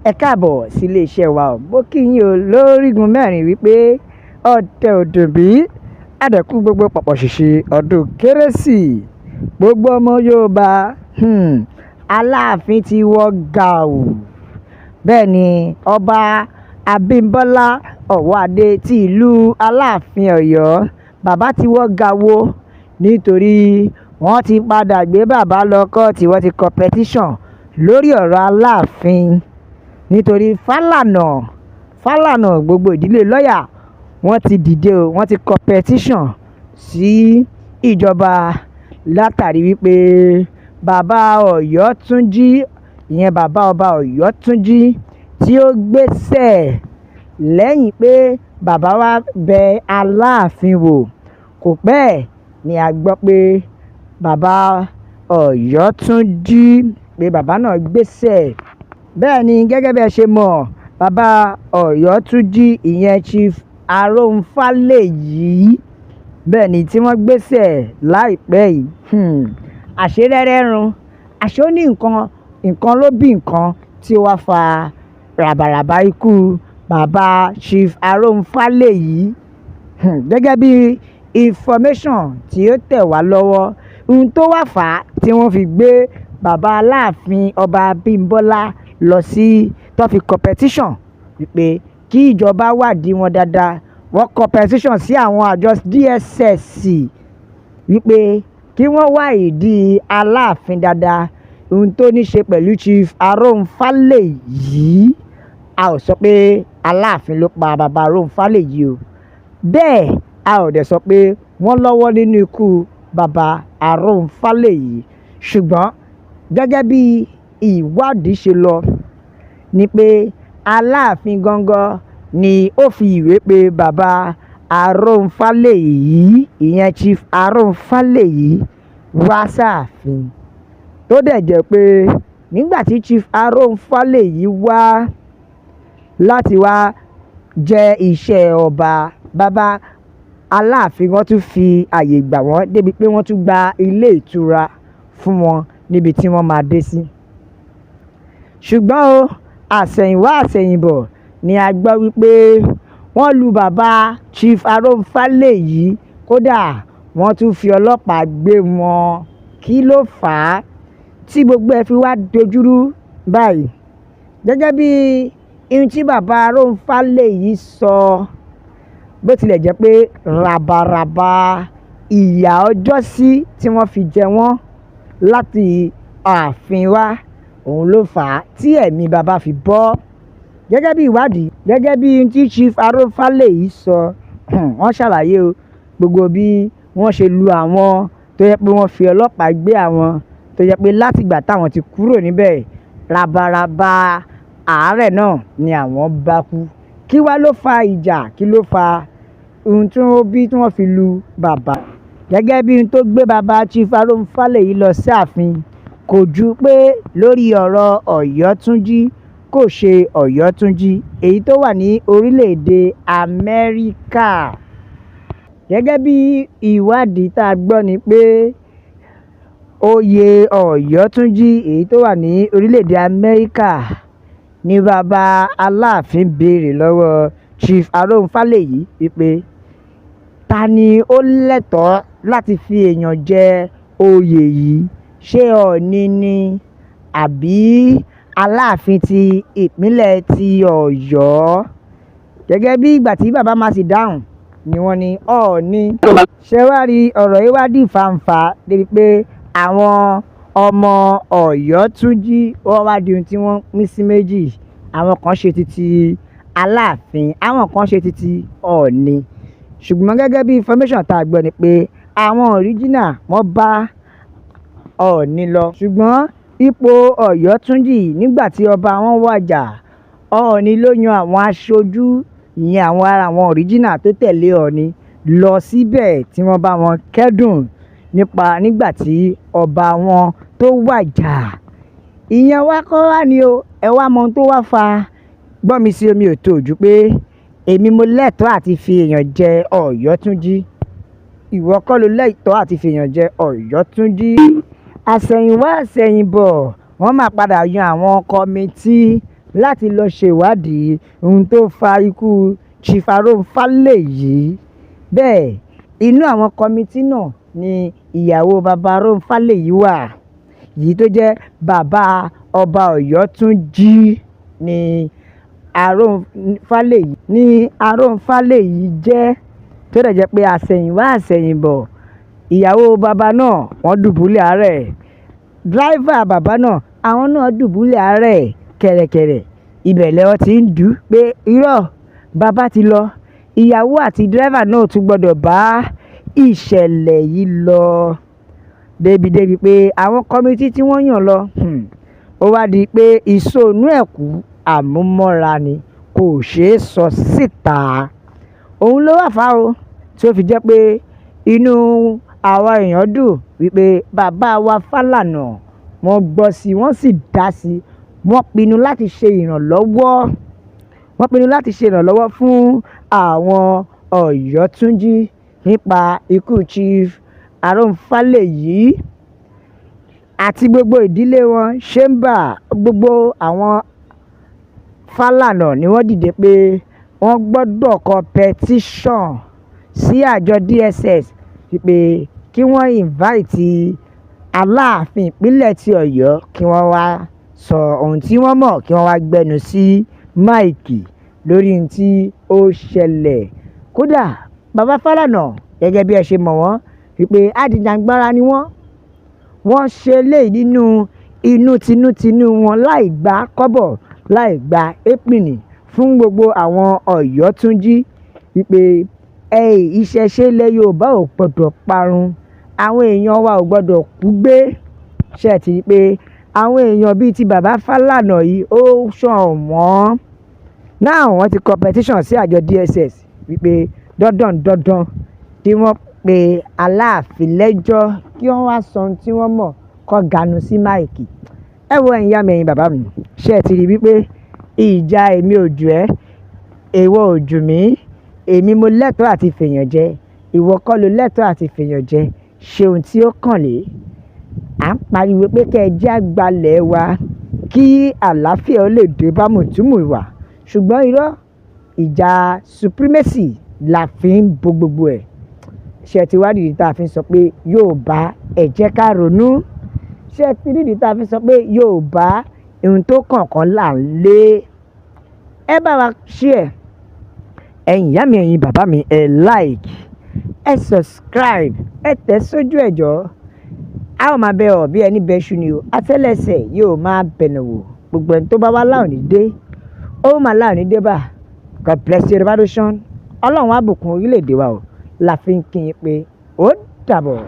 Ẹ káàbọ̀ sí iléeṣẹ́ wa o. Mo kí yín o lórígun mẹ́rin wípé ọ̀tẹ̀ ò dùn bí àdẹ̀kù gbogbo pọ̀pọ̀ ṣìṣì ọdún kérésì. Gbogbo ọmọ Yorùbá, Aláàfin ti wọ gàù. Bẹ́ẹ̀ ni Ọba Abímbọ́lá Ọwọ́adé ti ìlú Aláàfin Ọ̀yọ́, bàbá ti wọ gàù o nítorí wọ́n ti padà gbé bàbá lọ kóòtù, wọ́n ti kọ petition lórí ọ̀rọ̀ Aláàfin. Nítorí Fálànà, Fálànà gbogbo ìdílé lọ́yà wọ́n ti dìde o, wọ́n ti kọ petition sí ìjọba látàrí wípé bàbá Ọ̀yọ́túnjí, ìyẹn bàbá ọba Ọ̀yọ́túnjí tí ó gbéṣẹ́ lẹ́yìn pé bàbá wa bẹ Aláàfin wò. Kò pẹ́ ni a gbọ́ pé bàbá Ọ̀yọ́túnjí, pé bàbá náà gbéṣẹ́. Bẹ́ẹ̀ ni gẹ́gẹ́ bí ẹ ṣe mọ̀, bàbá Ọ̀yọ́túnjí, ìyẹn Chief Aróńfálẹ̀yí, bẹ́ẹ̀ ni tí wọ́n gbéṣẹ́ láìpẹ́ yìí. Àṣé rẹ́rẹ́ run, àṣé ó ní nǹkan, nǹkan ló bí nǹkan tí ó wá fa ràbàràbà ikú bàbá Chief Aróńfálẹ̀yí. Gẹ́gẹ́ bí information tí ó tẹ̀ wá lọ́wọ́, ohun tó wá fà á tí wọ́n fi gbé bàbá Aláàfin Ọba Abímbọ́lá lọ sí tó fi kọ petition wípé kí ìjọba wádìí wọn dáadáa. Wọ́n kọ petition sí àwọn àjọ DSS wípé kí wọ́n wá ìdí Aláàfin dáadáa, ohun tó ní ṣe pẹ̀lú Chief Aróńfálẹ̀yí. A ò sọ pé Aláàfin ló pa bàbá Aróńfálẹ̀yí o. Bẹ́ẹ̀ a ò dẹ̀ sọ pé wọ́n lọ́wọ́ nínú ikú bàbá Aróńfálẹ̀yí. Ṣùgbọ́n gẹ́gẹ́ bí ìwádìí ṣe lọ ni pé Aláàfin gangan ni ó fi ìwé pe bàbá Aróńfálẹ̀yí, ìyẹn Chief Aróńfálẹ̀yí wá sáàfin. Tó dẹ̀ jẹ́ pé nígbà tí Chief Aróńfálẹ̀yí wá láti wá jẹ́ iṣẹ́ ọba, bàbá Aláàfin wọ́n tún fi ààyè gbà wọ́n débi pé wọ́n tún gba ilé ìtura fún wọn níbi tí wọ́n máa dé sí. Ṣùgbọ́n o, àsẹ̀yìnwá àsẹ̀yìnbọ̀ ni a gbọ́ wípé wọ́n lu bàbá Chief Aróńfálẹ̀yí, kódà wọ́n tún fi ọlọ́pàá gbé wọn. Kí ló fà á tí gbogbo ẹ fi wá dojúrú báyìí? Gẹ́gẹ́ bí ohun tí bàbá Aróńfálẹ̀yí sọ, bó tilẹ̀ jẹ́ pé ràbàràbà ìyà ọjọ́sí tí wọ́n fi jẹ wọ́n láti ààfin wá, òun ló fà á tí ẹ̀mí bàbá fi bọ́. Gẹ́gẹ́ bí ìwádìí, gẹ́gẹ́ bí ohun tí Chief Aróńfálẹ̀yí sọ, wọ́n ṣàlàyé o gbogbo bí wọ́n ṣe lu àwọn tó jẹ́ pé wọ́n fi ọlọ́pàá gbé àwọn tó jẹ́ pé láti ìgbà táwọn ti kúrò níbẹ̀, ràbàràbà àárẹ̀ náà ni àwọn bá kú. Kí wá ló fa ìjà? Kí ló fa ohun tí ó bí tí wọ́n fi lu bàbá? Gẹ́gẹ́ bí ohun tó gbé bàbá Chief Aróńfálẹ̀yí lọ sí ààfin kò ju pé lórí ọ̀rọ̀ Ọ̀yọ́túnjí kò ṣe Ọ̀yọ́túnjí èyí tó wà ní orílẹ̀-èdè Amẹ́ríkà. Gẹ́gẹ́ bí ìwádìí tá a gbọ́ ni pé oyè Ọ̀yọ́túnjí èyí tó wà ní orílẹ̀-èdè Amẹ́ríkà ní bàbá Aláàfin béèrè lọ́wọ́ Chief Aróńfálẹ̀yí wípé ta ni ó lẹ́tọ̀ọ́ láti fi èèyàn jẹ oyè yìí? Ṣé Ọọ̀ni ni àbí Aláàfin ti ìpínlẹ̀ ti Ọ̀yọ́? Gẹ́gẹ́ bí ìgbà tí bàbá máa sì dáhùn ni wọ́n ní Ọọ̀ni. Ṣé wá rí ọ̀rọ̀ yìí wá di fàǹfà débi pé àwọn ọmọ Ọ̀yọ́túnjí wọ́n wá di ohun tí wọ́n pín sí méjì. Àwọn kan ṣe titi Aláàfin, àwọn kan ṣe titi Ọọ̀ni. Ṣùgbọ́n gẹ́gẹ́ bí information tá a gbọ́ ni pé àwọn original wọ́n bá Ọọ̀ni lọ. Ṣùgbọ́n ipò Ọ̀yọ́túnjí nígbà tí ọba wọn wàjà, Ọọ̀ni ló yan àwọn aṣojú, ìyẹn àwọn ará àwọn original tó tẹ̀lé Ọọ̀ni lọ síbẹ̀ tí wọ́n bá wọn kẹ́dùn nípa nígbà tí ọba wọn tó wàjà. Ìyẹn wá kọ́ wá ní o. Ẹ wá mọ ohun tó wá fa gbọ́n mi sí omi ò tó ojú pé èmi mo lẹ́tọ̀ọ́ àti fi èèyàn jẹ Ọ̀yọ́túnjí. Ìwọ kọ́ ló lẹ́tọ̀ọ́ àti fi èèyàn jẹ Ọ̀yọ́túnjí. Àsẹ̀yìnwá àsẹ̀yìnbọ̀ wọ́n máa padà yan àwọn committee láti lọ ṣèwádìí ohun tó fa ikú Chief Aron Fálèyí. Bẹ́ẹ̀ inú àwọn committee náà ni ìyàwó bàbá Aron Fálèyí wà, yìí tó jẹ́ bàbá ọba Ọ̀yọ́túnjì ní Aron Fálèyí ní Aron Fálèyí jẹ́, tó dẹ̀ jẹ́ pé àsẹ̀yìnwá àsẹ̀yìnbọ̀ ìyàwó bàbá náà wọ́n dùbúlẹ̀ àárẹ̀, driver bàbá náà àwọn náà dùbúlẹ̀ àárẹ̀ kẹ̀rẹ̀kẹ̀rẹ̀. Ibẹ̀ lẹ́wọ́ ti ń dù pé irọ́ bàbá ti lọ, ìyàwó àti driver náà tún gbọ́dọ̀ bá ìṣẹ̀lẹ̀ yìí lọ. Débi pé àwọn committee tí wọ́n yàn lọ, ó wá di pé ìsọnù ẹ̀kú àmúmọ́ra ni, kò ṣeé sọ síta. Òun ló wà fá o tí ó fi jẹ́ pé inú àwa èèyàn dùn wípé bàbá wa Fálànà wọ́n gbọ́ sí i, wọ́n sì dá sí i, wọ́n pinnu láti ṣe ìrànlọ́wọ́, wọ́n pinnu láti ṣe ìrànlọ́wọ́ fún àwọn Ọ̀yọ́túnjì nípa ikú Chief Aron Fálèyí àti gbogbo ìdílé wọn. Ṣéńbà gbogbo àwọn Fálànà ni wọ́n dìde pé wọ́n gbọ́dọ̀ kọ petition sí àjọ DSS wípé kí wọ́n invite Aláàfin ìpínlẹ̀ ti Ọ̀yọ́, kí wọ́n wá sọ ohun tí wọ́n mọ̀, kí wọ́n wá gbẹnu sí mic lórí ohun tí ó ṣẹlẹ̀. Kódà bàbá Fálànà, gẹ́gẹ́ bí ẹ ṣe mọ̀ wọ́n wípé adìjàngbara ni wọ́n, wọ́n ṣe eléyìí nínú inú tinútinú wọn láì gba kọ́bọ̀, láì gba épìnì, fún gbogbo àwọn Ọ̀yọ́túnjì wípé ẹ ìṣẹ̀ṣe ilẹ̀ Yorùbá ò gbọ́dọ̀ parun, àwọn èèyàn wa ò gbọ́dọ̀ kú gbé. Ṣé ẹ ti rí pé àwọn èèyàn bíi ti bàbá Fálànà yìí ó ṣàn wọ́n? Now wọ́n ti kọ petition sí àjọ DSS wípé dandan dandan kí wọ́n pe Aláàfin lẹ́jọ́, kí wọ́n wá sọ ohun tí wọ́n mọ̀, kó ganu sí mic. Ẹ wo ẹ̀yin ìyá mi, ẹ̀yin bàbá mi, ṣé ẹ ti rí wípé ìjà èmi ò jù ẹ́, ìwọ ò jù mí, èmi mo lẹ́tọ̀ọ́ àti fèèyàn jẹ, ìwọ kọ́ ló lẹ́tọ̀ọ́ àti fèèyàn jẹ, ṣe ohun tí ó kàn lé. À ń pariwo pé kí ẹ jẹ́ àgbàlẹ̀ wa kí àlàáfíà ó lè dé bá mùtúmùwà, ṣùgbọ́n irọ́ ìjà supremacy la fi ń bo gbogbo ẹ̀. Ṣé ẹ ti wá rí ìdí tí a fi ń sọ pé Yorùbá ẹ jẹ́ ká ronú? Ṣé ẹ ti rí ìdí tí a fi ń sọ pé Yorùbá ohun tó kàn là ń lé? Ẹ bá wa share. Ẹ̀yin ìyá mi, ẹ̀yin bàbá mi, ẹ like, ẹ subscribe, ẹ tẹ̀ sójú ẹ̀jọ́. A ó máa bẹ ọ̀ bí ẹni bẹ́ṣu ni o. Atẹ́lẹsẹ̀ yóò máa bẹ̀nà wò. Gbogbo ẹni tó bá wá láòní dé, ó máa láòní dé bá. God bless Yorùbá nation. Ọlọ́run á bùkún orílẹ̀-èdè wa o. La fi ń kí yín pé ó dàbọ̀.